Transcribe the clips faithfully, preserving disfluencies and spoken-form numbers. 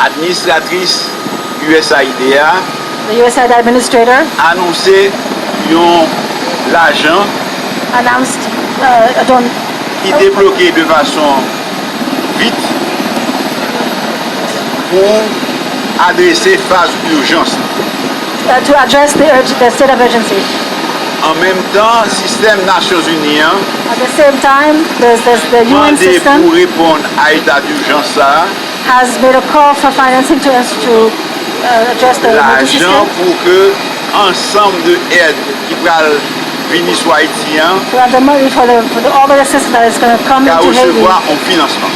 Administratris U S A I D a The U S A I D administrator anonse yon lajan announced uh, a don- ki debloke de fason vit pou adrese faz ijans. uh, to address the, urg- the state of urgency. An menm tan, sistèm Nasyonzini an At the same time, there's, there's the U N mande system pou reponn a eta dijans sa a has made a call for financing to us to uh, address the emergency lajan state. Pou ke ansanm de èd ki pral vini sou Ayiti an To have the money for, the, for the, all the assistance that is going to come ka into Haiti resevwa yon finansman.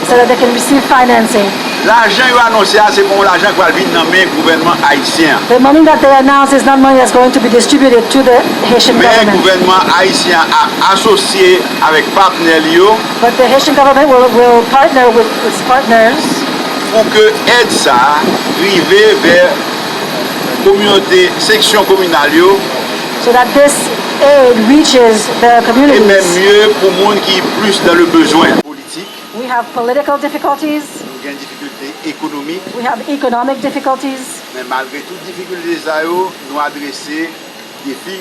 So that they can receive financing. Lajan yo anonse a se pa yon lajan ki pral vin nan men gouvènman ayisyen an. The money that they announce is not money that's going to be distributed to the Haitian Men government. Gouvènman ayisyen an ap asosye avèk patnè li yo But the Haitian government will, will partner with its partners pou ke èd sa a rive vè kominote seksyon kominal yo so that this aid reaches the e menm communities. Mye pou moun ki plis dan le bezwen. Politik, We have political difficulties, nou gen difikilte ekonomik, we have economic difficulties, men malgre tout difikilte sa yo, nou adrese defi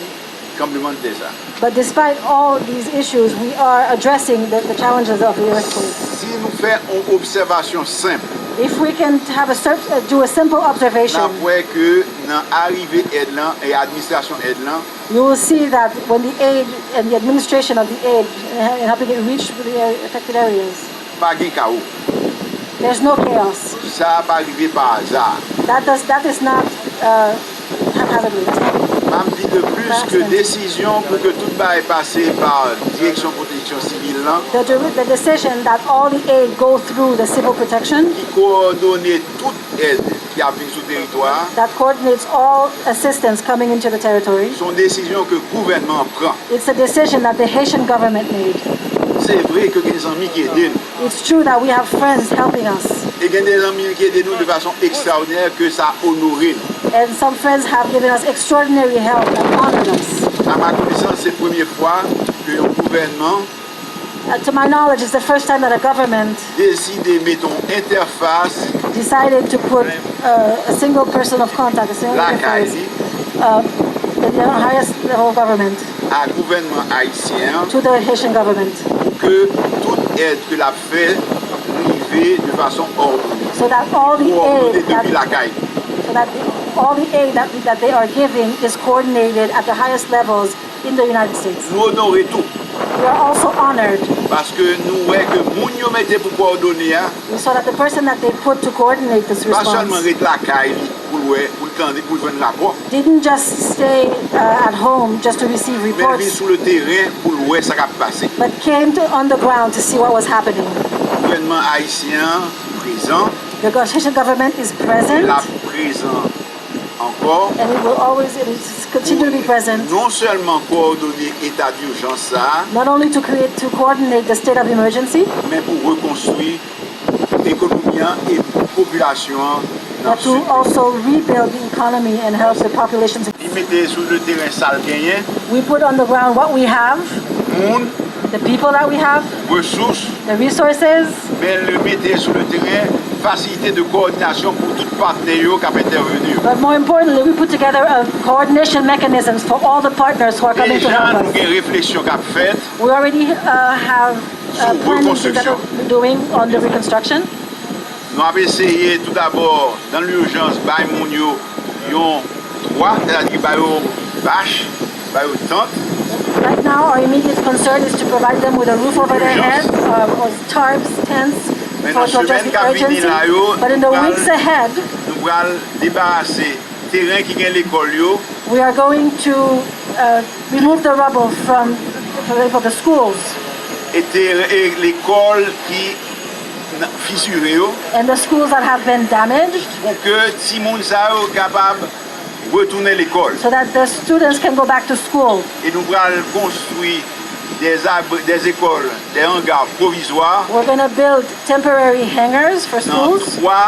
tranblemanntè sa. But despite all these issues, we are addressing the, the challenges of the earthquake. Si nou fè yon obsèvasyon senp, If we can have a search, uh, do a simple n observation, ap wè ke nan arive èd lan e administrasyon èd lan, you will see that when the aid and the administration of the aid uh, and helping it reach the affected areas, pa gen kawo. There's no chaos. Sa pa rive pa aza. That does that is not uh, haphazardly. M ap di de plis ke desizyon pou ke tout bagay pase pa Direksyon Pwoteksyon Sivil lan, The, the decision that all the aid go through the civil protection ki kowòdone tout èd ki ap vin sou teritwa a, that coordinates all assistance coming into the territory. Se yon desizyon ke gouvènman an pran. It's a decision that the Haitian government made. Se vre ke gen zanmi ki ede nou. It's true that we have friends helping us. E gen de zanmi ki ede nou de fason ekstraòdinè ke sa onore nou. And some friends have given us extraordinary help that honored us. A ma konesans, se premye fwa ke yon gouvènman Uh, to my knowledge, it's the first time that a government deside mete yon entèfas decided to put uh, a single person of contact, a single lakay interface, li uh, in the highest level of government a gouvènman ayisyen an to the Haitian government pou ke tout èd ke l ap fè rive de fason òdone. so that all the Kowòdone aid depi that, lakay. So that the, all the aid that, that they are giving is coordinated at the highest levels in the United States. Nou onore tou We are also honored. Paske nou wè ke moun yo mete pou kowòdone a, We saw that the person that they put to coordinate this pa sèlman response ret lakay li pou l wè, pou l tande, pou l jwenn rapò, didn't just stay uh, at home just to receive men l vin reports, sou le teren pou l wè sa k ap pase. But came to, on the ground to see what was happening. Gouvènman ayisyen an prezan, The Haitian government is e present, l ap prezan ankò and it will always, it is continue to be present, non sèlman kowòdone eta dijans sa a, not only to create, to coordinate the state of emergency, men pou rekonstwi ekonomi an e popilasyon an nan but to Sid. Also rebuild the economy and help the populations. Li mete sou le teren sa l genyen, We put on the ground what we have, moun, the people that we have, resous, the resources, men li mete sou le teren fasilite de kowòdinasyon pou tout patnè yo k ap entèveni yo. But more importantly, we put together a coordination mechanisms for all the partners who are coming to Deja help nou us. Gen refleksyon k ap fèt We already uh, have uh, Sou planning things that rekonstriksyon. We're doing on the reconstruction. Nou ap eseye tou dabò nan lijans bay moun yo yon twa, sètadi ba yo bach, ba yo tant. Right now, our immediate concern is to provide them with a roof over their head, uh, or tarps, tents, Men for nan to address semèn the k ap vini urgency. La yo, But in the weeks ahead, nou pral debarase teren ki gen lekòl yo. We are going to uh, remove the rubble from, for example, the schools. E teren, e lekòl ki nan- fisire yo. And the schools that have been damaged. Pou ke timoun sa yo kapab retounen lekòl. So that the students can go back to school. E nou pral konstwi des, abri, des écoles, des hangars provisoires. We're going to build temporary hangars for schools. Nan twa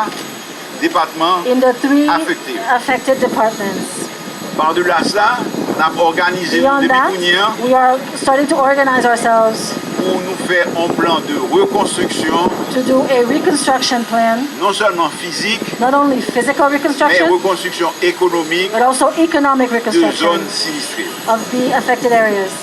depatman In the three afekte yo. Affected departments. Par delà sa, n ap òganize nou Beyond depi that, kounye an we are starting to organize ourselves Pou nou fè yon plan de rekonstriksyon, to do a reconstruction plan, non sèlman fizik, not only physical men reconstruction, rekonstriksyon ekonomik but also economic de reconstruction zòn sinistre. Of the affected areas.